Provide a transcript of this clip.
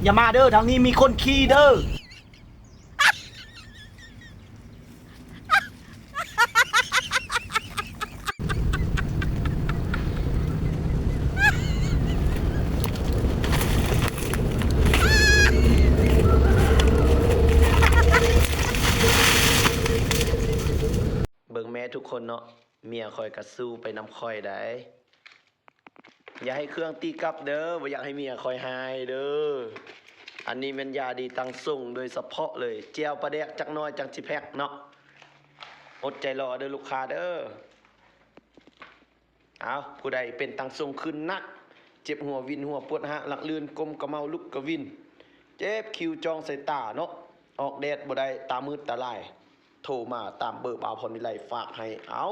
ຢ່າມາເດີ ທາງນີ້ມີຄົນຂີ່ເດີ. ເບິ່ງແມ້ທຸກຄົນເນາະ ເມຍຂ້ອຍກະສູ້ໄປນຳຂ້ອຍໃດ໋. ຢ່າໃຫ້ເຄື່ອງຕີກັບເດີ ບໍ່ຢາກໃຫ້ເມຍຂ້ອຍຮ້າຍເດີ. ອັນນີ້ແມ່ນຢາດີຕັ້ງຊົງໂດຍສະເພາະເລີຍ ແຈ່ວປາແດກຈັກໜ້ອຍຈັ່ງຊິແພັກເນາະ. ອົດໃຈລໍເດີລູກຄ້າເດີ. ເອົາ ຜູ້ໃດເປັນຕັ້ງຊົງຂຶ້ນໜັກ ເຈັບຫົວວິນຫົວ ປວດຮາກຫຼັກລື່ນ ກົ້ມກະເມົາລຸກກະວິນ ເຈັບຄິວຈອງໃສ່ຕາເນາະ ອອກແດດບໍ່ໄດ້ ຕາມືດຕາລາຍ ໂທມາຕາມເບີບ່າວພອນວິໄລຝາກໃຫ້. ເອົາ